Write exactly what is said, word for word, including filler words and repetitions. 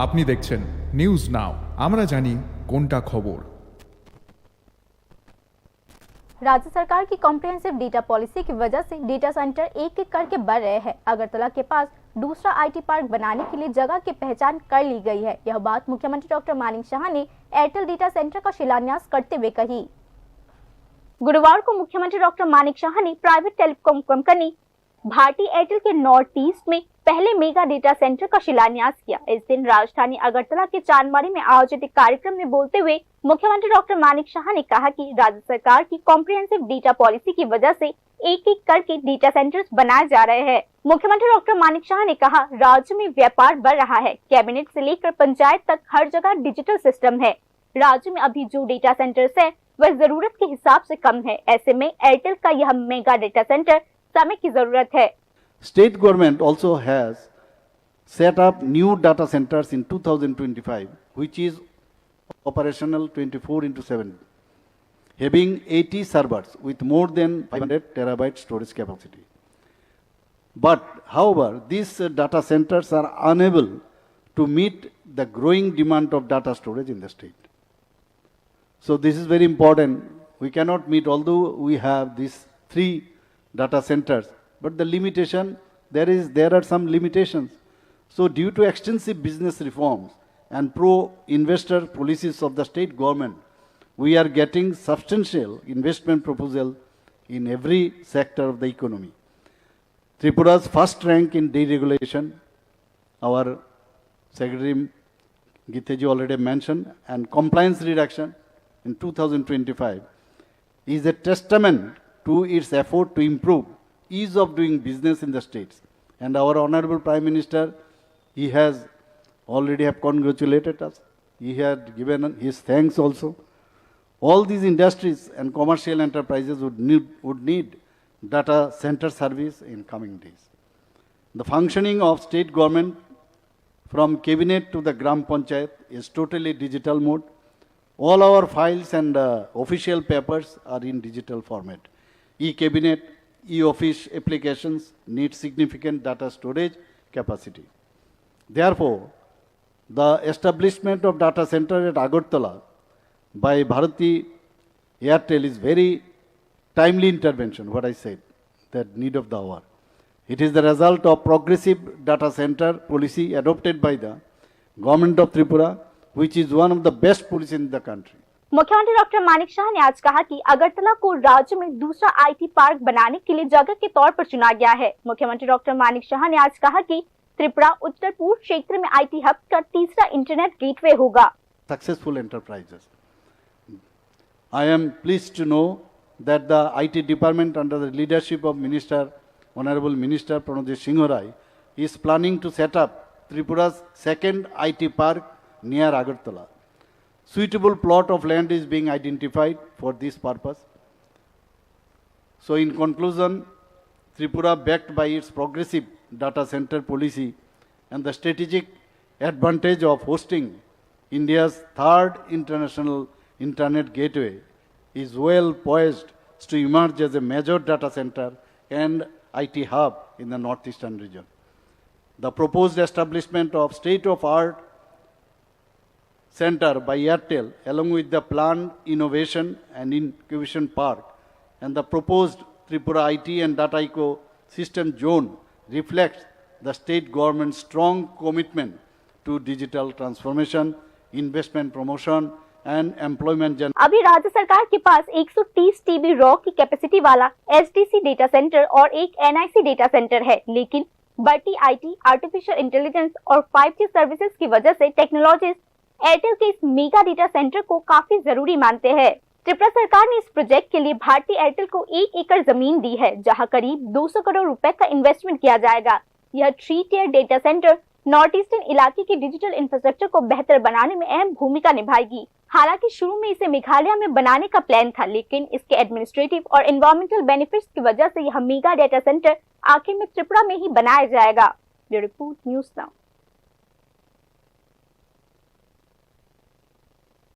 আপনি দেখছেন news now, আমরা জানি কোনটা খবর। राज्य सरकार की कॉम्प्रिहेंसिव डेटा पॉलिसी की वजह से डेटा सेंटर एक एक करके बढ़ रहे हैं। अगरतला के पास दूसरा आईटी पार्क बनाने के लिए जगह की पहचान कर ली गई है। यह बात मुख्यमंत्री डॉक्टर मानिक साहा ने एयरटेल डेटा सेंटर का शिलान्यास करते हुए कही। गुरुवार को मुख्यमंत्री डॉक्टर मानिक साहा ने प्राइवेट टेलीकॉम कंपनी भारती एयरटेल के नॉर्थ ईस्ट में पहले मेगा डेटा सेंटर का शिलान्यास किया। इस दिन राजधानी अगरतला के चांदमारी में आयोजित एक कार्यक्रम में बोलते हुए मुख्यमंत्री डॉक्टर मानिक साहा ने कहा कि राज्य सरकार की कॉम्प्रिहेंसिव डेटा पॉलिसी की वजह से एक एक करके डेटा सेंटर्स बनाए जा रहे हैं। मुख्यमंत्री डॉक्टर मानिक साहा ने कहा, राज्य में व्यापार बढ़ रहा है। कैबिनेट से लेकर पंचायत तक हर जगह डिजिटल सिस्टम है। राज्य में अभी जो डेटा सेंटर्स है, वह जरूरत के हिसाब से कम है। ऐसे में एयरटेल का यह मेगा डेटा सेंटर समय की जरूरत है। State government also has set up new data centers in two thousand twenty-five, which is operational twenty-four into seven, having eighty servers with more than five hundred terabyte storage capacity. But, however, these uh, data centers are unable to meet the growing demand of data storage in the state. So this is very important. We cannot meet, although we have these three data centers, but the limitation, there is, there are some limitations. So due to extensive business reforms and pro-investor policies of the state government, we are getting substantial investment proposal in every sector of the economy. Tripura's first rank in deregulation, our Secretary Giteji already mentioned, and compliance reduction in two thousand twenty-five is a testament to its effort to improve ease of doing business in the states. And our Honorable Prime Minister, he has already have congratulated us. He had given his thanks also. All these industries and commercial enterprises would need, would need data center service in coming days. The functioning of state government from cabinet to the Gram Panchayat is totally digital mode. All our files and uh, official papers are in digital format. E-cabinet, e-office applications need significant data storage capacity. Therefore, the establishment of data center at Agartala by Bharati Airtel is very timely intervention, what I said, that need of the hour. It is the result of progressive data center policy adopted by the Government of Tripura, which is one of the best policy in the country. मुख्यमंत्री डॉक्टर मानिक शाह ने आज कहा कि अगरतला को राज्य में दूसरा IT park बनाने के लिए जगह के तौर पर चुना गया है। मुख्यमंत्री डॉक्टर मानिक शाह ने आज कहा कि त्रिपुरा उत्तर पूर्व क्षेत्र में आईटी हब का तीसरा इंटरनेट गेटवे होगा। Successful enterprises. I am pleased to know that the I T department under the leadership of Minister, Honorable Minister Pranajit Singh Rai is planning to set up Tripura's second I T park near Agartala. Suitable plot of land is being identified for this purpose. So in conclusion, Tripura, backed by its progressive data center policy and the strategic advantage of hosting India's third international internet gateway, is well poised to emerge as a major data center and I T hub in the northeastern region. The proposed establishment of state-of-art center by Airtel, along with the planned innovation and incubation park and the proposed Tripura I T and data ecosystem zone, reflects the state government's strong commitment to digital transformation, investment promotion and employment generation. अभी राज्य सरकार के पास एक सौ तीस TB raw की कैपेसिटी वाला SDC data centre और एक एनआईसी डेटा सेंटर है, लेकिन बढ़ती आईटी, आर्टिफिशियल इंटेलिजेंस और फाइव जी सर्विसेज की वजह से टेक्नोलॉजिस्ट एयरटेल के इस मेगा डेटा सेंटर को काफी जरूरी मानते हैं। त्रिपुरा सरकार ने इस प्रोजेक्ट के लिए भारती एयरटेल को एक एकड़ जमीन दी है, जहां करीब दो सौ करोड़ रुपए का इन्वेस्टमेंट किया जाएगा। यह three tier data centre north eastern इलाके के डिजिटल इंफ्रास्ट्रक्चर को बेहतर बनाने में अहम भूमिका निभाएगी। हालांकि शुरू में इसे मेघालय में बनाने का प्लान था, लेकिन इसके एडमिनिस्ट्रेटिव और एनवायरमेंटल बेनिफिट्स की वजह से यह मेगा डेटा सेंटर आखिर में त्रिपुरा में ही बनाया जाएगा। Bureau report, news now.